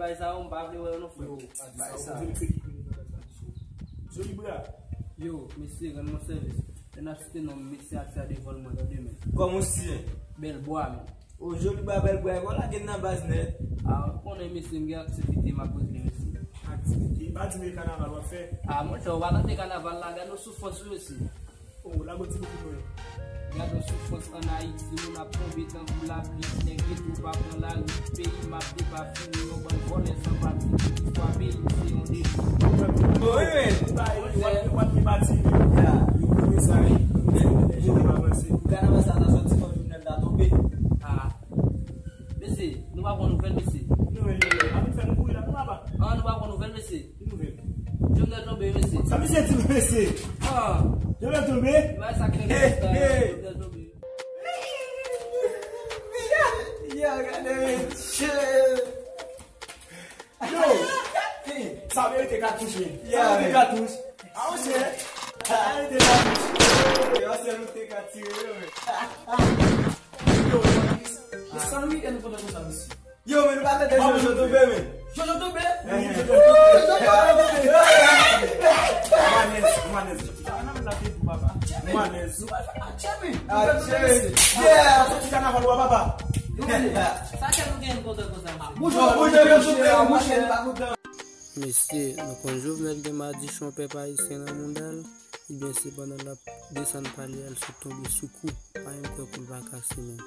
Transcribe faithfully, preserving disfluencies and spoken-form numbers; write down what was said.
bagay sa yo, m pa vle wè yo non, frè. Yo, pa di sa, yo, se ki kriminèl sa, mesye. Joli bra. Yo, mesye, rann mwen sèvis. Lè n ap site non m, mesye, ap fè de vòl mwen, tande, men. Kòman w siyen? Bèl bwa, men. O, Joli bra, bèl bwa, e wè w lage n nan baz nèt. A, ou konnen, mesye, m gen aktivite m ap regle, mesye. Aktivite? Pa di m e kanaval w ap fè. A, monchè, ou pa tande kanaval la, gade yon soufrans, wi, mesye. O, lage yon ti bout pou mwen. Gade yon soufrans ann Ayiti, moun ap tonbe tankou lapli, nèg geto pa pran lari, peyi m ap depafini, yon bann vòlè san patri, istwa peyi m se yon defi. Bon, wi, men. Monchè. W ap, w ap debati, wi. Ya. Wi, wi, sa, wi. Wi, wi, wi. Kanaval sa, sa sòti kòm Jovenel ta tonbe. A. Mesye, nou pa pran nouvèl, mesye. Nou, men, men, men, ann fè nou kouri la, nou pa ba. A, nou pa pran nouvèl, mesye. Ki nouvèl? Jovenel tonbe, mesye. Sa misye di, mesye? A. Jovenel tonbe? Bagay sa k fè nou konsta, Jovenel tonbe. Yo, gade mesye. Yo! Sa merite katouch, men. Sa merite katouch. A, monchè. Sa merite katouch. Yo, se nou te ka tire, yo, men. Yo, Jovenel, men sa nou ide nou kontan konsa, mesye. Yo, men nou pa tande Jojo tonbe, men. Jojo tonbe? Wi, Jojo tonbe. Manèz, manèz. Manèz. Atche, men. Atche, men. Yeah. Sa kè nou gen kontan konsa, mesye? Bouch ou, bouch ou, bouch ou, bouch ou. Mesye, nou konn Jovenel gen madichon pèp ayisyen nan mouda l, ebyen se pandan l ap desann palè a l sot tonbe sou kou, pa menm kwè kou l pa kase menm.